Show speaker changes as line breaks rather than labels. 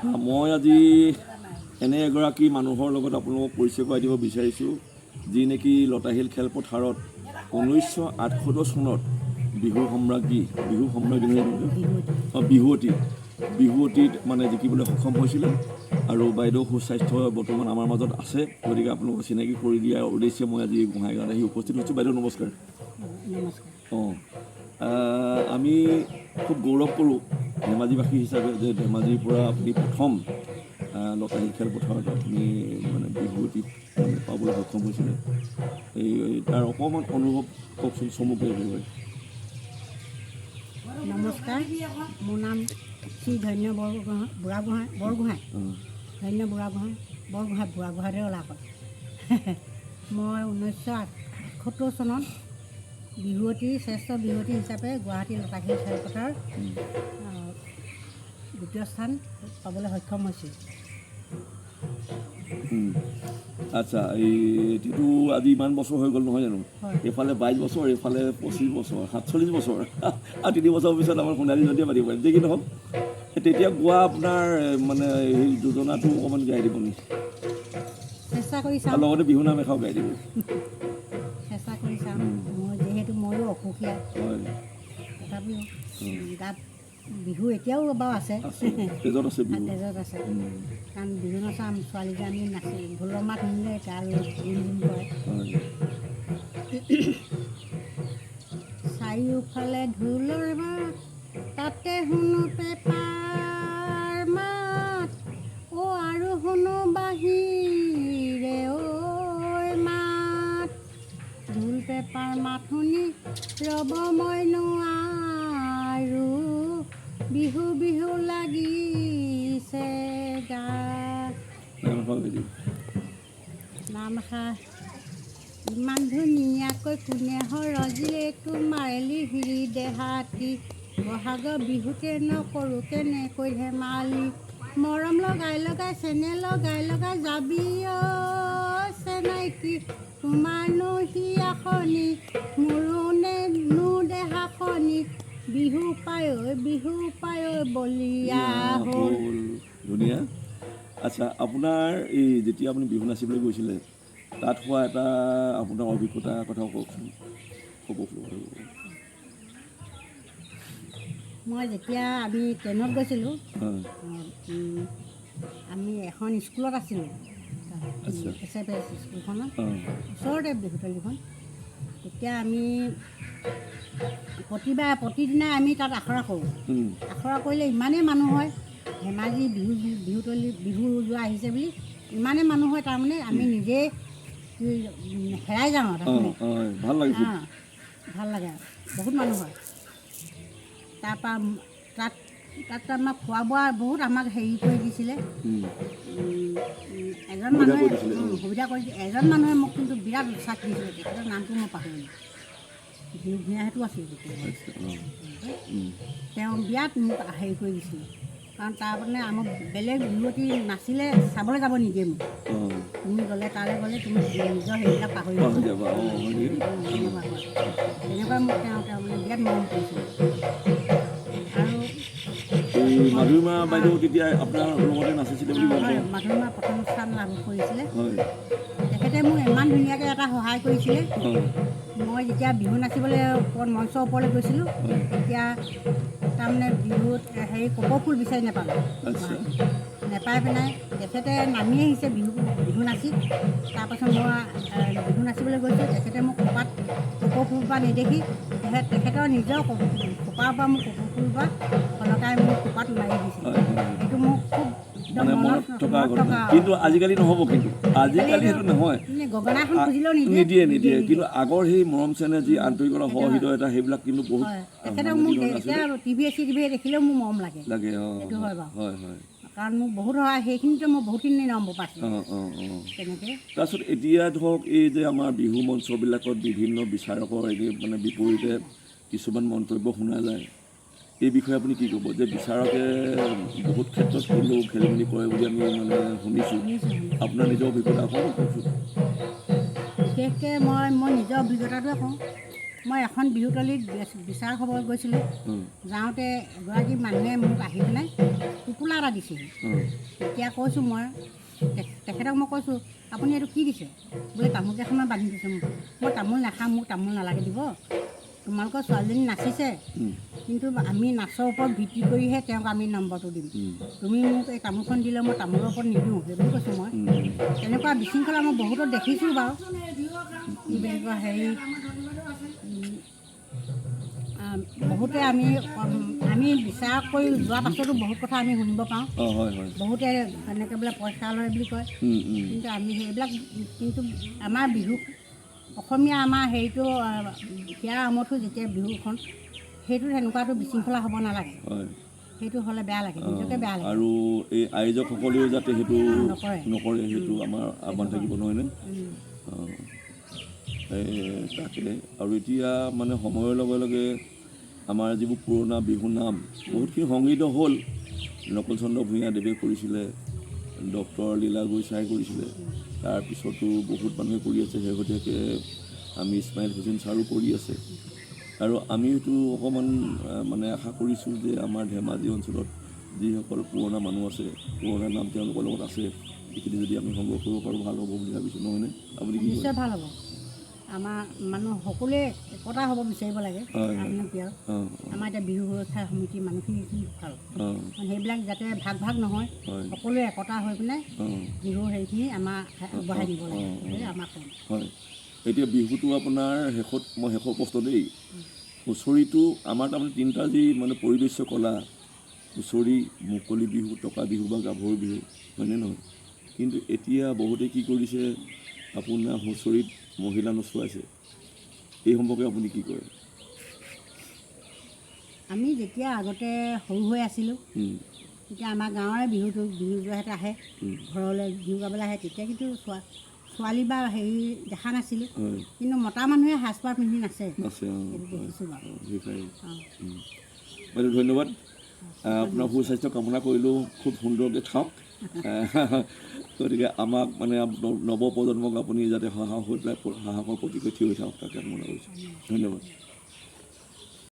মই আজি এনে এগৰাকী মানুহৰ লগত আপোনালোকক পৰিচয় কৰাই দিব বিচাৰিছোঁ, যি নেকি লতাশিল খেলপথাৰত 1978 চনত বিহু সম্ৰাজ্ঞী, বিহু সম্ৰাজ্ঞী নহয় জানো? অঁ, বিহুৱতীত মানে জিকিবলৈ সক্ষম হৈছিলে আৰু বাইদেউ সুস্বাস্থ্য বৰ্তমান আমাৰ মাজত আছে। গতিকে আপোনালোকক চিনাকি কৰি দিয়াৰ উদ্দেশ্যে মই আজি গোহাঁইগাঁৱত আহি উপস্থিত হৈছোঁ। বাইদেউ, নমস্কাৰ।
নমস্কাৰ।
অঁ, আমি খুব গৌৰৱ কৰোঁ ধেমাজিবাসী হিচাপে যে ধেমাজিৰ পৰা আপুনি প্ৰথম লতাশিল খেলপথাৰত আপুনি মানে বিহুৱতীত মানে পাবলৈ সক্ষম হৈছিলে। এই তাৰ অকণমান অনুভৱ কওকচোন চমুকৈ একেবাৰে।
নমস্কাৰ, মোৰ নাম শ্ৰী ধন্য বৰগোহাঁই, বুঢ়াগোহাঁই, বৰগোহাঁই। ধন্য বুঢ়াগোহাঁই, বৰগোহাঁই, বুঢ়াগোহাঁইতে ওলা কয়। মই 1978 চনত বিহুৱতী, শ্ৰেষ্ঠ বিহুৱতী হিচাপে গুৱাহাটী লতাশিল খেলপথাৰ দ্বিতীয় স্থান পাবলৈ সক্ষম হৈছোঁ।
আচ্ছা, এই এতিয়াতো আজি ইমান বছৰ হৈ গ'ল, নহয় জানো?
হয়।
এইফালে 22 বছৰ, এইফালে 25 বছৰ, 47 বছৰ আৰু 3 বছৰৰ পিছত আমাৰ সোণালী জয়ন্তী পাতিব পাৰিম। যি কি নহওক, তেতিয়া গোৱা আপোনাৰ মানে সেই যোজনাটো অকণমান গাই দিব নেকি?
চেষ্টা কৰি
আৰু
চাম।
লগতে বিহু নাম এষাৰো গাই দিব।
চেষ্টা কৰি চাম। মই যিহেতু ময়ো অসুখীয়া, তথাপিও গাত বিহু এতিয়াও বাৰু আছে।
আছে, তেজত আছে বিহু।
তেজত আছে। কাৰণ বিহু নচা ছোৱালী যে আমি নাচি ঢোলৰ মাত শুনিলে তাৰ গুম গুম কৰে। চাৰিওফালে ঢোলৰ মাত, তাতে শুনো পেপাৰ মাত, অ' আৰু শুনো বাঁহীৰে ঐ মাত। ঢোল পেপাৰ মাত শুনি ৰ'ব মই নোৱাৰোঁ, বিহু বিহু লাগিছে গাত।
নাম এষাৰো গাই দিব।
নাম এষাৰ। ইমান ধুনীয়াকৈ কোনে সৰজিলে তোমাৰ লিহিৰি দেহাটি? বহাগৰ বিহুতে নকৰোঁ কেনেকৈ ধেমালি? মৰম লগাই লগাই, চেনেহ লগাই লগাই যাবি অ' চেনাইকি। তোমাৰনো হিয়াখনি, মোৰো নো দেহাখনি, বিহু পাই ঐ, বিহু পাই ঐ বলিয়া হ'ল।
হ'ল, ধুনীয়া। আচ্ছা, আপোনাৰ এই যেতিয়া আপুনি বিহু নাচিবলৈ গৈছিলে, তাত হোৱা এটা আপোনাৰ অভিজ্ঞতাৰ কথা কওকচোন, ক'ব পাৰিব?
মই যেতিয়া আমি ট্ৰেইনত গৈছিলোঁ, আমি এখন স্কুলত আছিলোঁ। এছ এফ এছ স্কুলখনত, ওচৰতে বিহুতলীখন। তেতিয়া আমি প্ৰতিবাৰ, প্ৰতিদিনাই আমি তাত আখৰা কৰোঁ। আখৰা কৰিলে ইমানেই মানুহ হয়, ধেমাজি বিহু বিহুতলী বিহু যোৱা আহিছে বুলি ইমানেই মানুহ হয়, তাৰমানে আমি নিজেই হেৰাই যাওঁ তাৰমানে।
হয়, ভাল লাগে খুব।
অঁ, ভাল লাগে আৰু বহুত মানুহ হয়। তাৰপৰা তাত তাত আমাক খোৱা বোৱা বহুত আমাক হেৰি কৰি দিছিলে। এজন
সুবিধা
মানুহে
কৰি দিছিলে।
সুবিধা কৰি এজন মানুহে মোক কিন্তু বিৰাট উৎসাহ দিছিলে। তেখেতৰ নামটো মই পাহৰিলোঁ। বিহু ভূঞাহঁতো আছিল তেতিয়া।
আচ্ছা, অঁ।
তেওঁ বিৰাট মোক হেৰি কৰি দিছিলে, কাৰণ তাৰ মানে আমাক বেলেগ বিহুৱতী নাচিলে চাবলৈ যাব নিদিয়ে মোক। তুমি গ'লে, তালৈ গ'লে তুমি নিজৰ হেৰিবিলাক পাহৰি
পাহৰি
যাবা।
যাবা, অঁ, হয় নেকি?
তেনেকুৱা হয়। তেনেকুৱা মোক তেওঁ মানে বিৰাট মৰম কৰিছিলে আৰু
এই মাধুৰীমা বাইদেউ তেতিয়া আপোনাৰ লগতে নাচিছিলে বুলি গম
হয়।
পাওঁ।
মাধুৰীমা প্ৰথম স্থান লাভ কৰিছিলে। তেখেতে মোক ইমান ধুনীয়াকৈ এটা সহায় কৰিছিলে। মই যেতিয়া বিহু নাচিবলৈ ওপৰত, মঞ্চৰ ওপৰলৈ গৈছিলোঁ, তেতিয়া তাৰমানে বিহুত হেৰি কপৌ ফুল বিচাৰি নাপালোঁ। নাপাই পেলাই তেখেতে নামি আহিছে বিহু বিহু নাচি। তাৰপাছত মই বিহু নাচিবলৈ গৈছোঁ, তেখেতে মোক খোপাত কপৌ ফুলপাহ নেদেখি তেখেতৰ নিজৰ খোপাৰ পৰা মোক কপৌ ফুলপাহ সলকাই মোৰ খোপাত মাৰি দিছিলে।
হয় হয় হয়।
সেইটো মোক খুব একদম
মানে মনত থকা
মনত
ঘটনা।
থকা।
কিন্তু আজিকালি নহ'ব, কিন্তু আজিকালি সেইটো নহয়।
এনে গগনাখন খুজিলেও নিদিয়ে।
নিদিয়ে, নিদিয়ে। কিন্তু আগৰ সেই মৰম চেনেহ, যি আন্তৰিকতা,
সেইটো হয়।
সহৃদয়তা, সেইবিলাক কিন্তু বহুত
হয়, তেখেতক মোক
সাংঘাতিক ধৰণৰ
এতিয়া
আছিলে।
টিভিয়ে চিটিভিয়ে দেখিলেও মোৰ মৰম লাগে।
লাগে, অঁ।
সেইটো হয় বাৰু।
হয় হয়
কাৰণ মোক বহুত সহায়, সেইখিনিতে মই বহুতখিনি নম্বৰ পাইছোঁ।
অঁ অঁ অঁ
তেনেকৈ।
তাৰপিছত এতিয়া ধৰক এই যে আমাৰ বিহু মঞ্চবিলাকত বিভিন্ন বিচাৰকৰ এই মানে বিপৰীতে কিছুমান মন্তব্য শুনা যায়, এই বিষয়ে আপুনি কি ক'ব যে বিচাৰকে বহুত ক্ষেত্ৰত কিন্তু খেলি মেলি কৰে বুলি আমি মানে শুনিছোঁ?
শুনিছোঁ, শুনিছোঁ।
আপোনাৰ নিজৰ অভিজ্ঞতা অকণমান কওকচোন।
বিশেষকৈ মই নিজৰ অভিজ্ঞতাটোৱে কওঁ। মই এখন বিহুতলিত বিচাৰ হ'ব গৈছিলোঁ। যাওঁতে এগৰাকী মানুহে মোক আহি পেলাই টোপোলা এটা দিছিল। তেতিয়া কৈছোঁ মই তেখেতক মই কৈছোঁ, আপুনি এইটো কি দিছে? বোলে তামোল কেইখনমান বান্ধি দিছে মোক। মই তামোল নাখাওঁ, মোক তামোল নালাগে দিব। তোমালোকৰ ছোৱালীজনী নাচিছে, কিন্তু আমি নাচৰ ওপৰত ভিত্তি কৰিহে তেওঁক আমি নম্বৰটো দিম। তুমি মোক এই তামোলখন দিলে মই তামোলৰ ওপৰত নিদিওঁ, সেইবুলি কৈছোঁ মই। তেনেকুৱা বিশৃংখলা মই বহুতত দেখিছোঁ বাৰু। কি বুলি কয় হেৰি, বহুতে আমি আমি বিচাৰ কৰি যোৱাৰ পাছতো বহুত কথা আমি শুনিব পাওঁ। বহুতে এনেকৈ বোলে পইচা লয় বুলি কয়, কিন্তু আমি সেইবিলাক, কিন্তু আমাৰ বিহু অসমীয়া আমাৰ হেৰিটো হিয়াৰ আমঠু যেতিয়া বিহুখন, সেইটো তেনেকুৱাটো বিশৃংখলা হ'ব নালাগে। সেইটো হ'লে বেয়া লাগে, নিজকে বেয়া লাগে।
আৰু এই আয়োজকসকলেও যাতে সেইটো
নকৰে।
নকৰে, সেইটো আমাৰ আহ্বান থাকিব, নহয়নে? এই তাকে। আৰু এতিয়া মানে সময়ৰ লগে লগে আমাৰ যিবোৰ পুৰণা বিহু নাম বহুতখিনি সংগীত হ'ল। নকুল চন্দ্ৰ ভূঞাদেৱে কৰিছিলে, ডক্টৰ লীলা গোসাঁই কৰিছিলে, তাৰপিছতো বহুত মানুহে কৰি আছে। শেহতীয়াকৈ আমি ইছমাইল হুছেইন ছাৰো কৰি আছে। আৰু আমি সেইটো অকণমান মানে আশা কৰিছোঁ যে আমাৰ ধেমাজি অঞ্চলত যিসকল পুৰণা মানুহ আছে, পুৰণা নাম তেওঁলোকৰ লগত আছে, সেইখিনি যদি আমি সংগ্ৰহ কৰিব পাৰোঁ ভাল হ'ব বুলি ভাবিছোঁ, নহয়নে? আপুনি কি কয়?
নিশ্চয় ভাল হ'ব। আমাৰ মানুহ সকলোৱে একতা হ'ব বিচাৰিব লাগে।
হয়, হয়।
আপুনি কি আৰু আমাৰ এতিয়া বিহু সুৰক্ষা সমিতিৰ মানুহখিনি কিন্তু ভাল, সেইবিলাক যাতে ভাগ ভাগ নহয়, সকলোৱে একতা হৈ পিনে বিহু হেৰিখিনি আমাৰ আগবঢ়াই দিব লাগে, সেইটোৱে আমাৰ কাম।
হয়, এতিয়া বিহুটো আপোনাৰ শেষত মই শেষৰ প্ৰশ্ন দেই। হুঁচৰিটো আমাৰ তাৰমানে তিনিটা যি মানে পৰিদৃশ্য কলা, হুঁচৰি, মুকলি বিহু, টকা বিহু বা গাভৰু বিহু, হয়নে নহয়? কিন্তু এতিয়া বহুতে কি কৰিছে, আপোনাৰ হুঁচৰিত মহিলা নচুৱাইছে, এই সম্পৰ্কে আপুনি কি কয়?
আমি যেতিয়া আগতে সৰু হৈ আছিলোঁ, তেতিয়া আমাৰ গাঁৱৰে বিহুটো বিহু যোৱাহেঁতে আহে, ঘৰলৈ বিহু গাবলৈ আহে, তেতিয়া কিন্তু ছোৱালী বা হেৰি দেখা নাছিলোঁ, কিন্তু মতা মানুহে সাজপাৰ পিন্ধি নাচে,
নাচে।
সেইটো দেখিছোঁ বাৰু।
সেইকাৰণে বাইদেউ ধন্যবাদ, আপোনাৰ সুস্বাস্থ্য কামনা কৰিলোঁ, খুব সুন্দৰকৈ থাকক। গতিকে আমাক মানে নৱপ্ৰজন্মক আপুনি যাতে সাহস হৈ পেলাই সাহসৰ প্ৰতীক হৈ থিয় হৈ থাকক, তাকে কামনা কৰিছোঁ। ধন্যবাদ।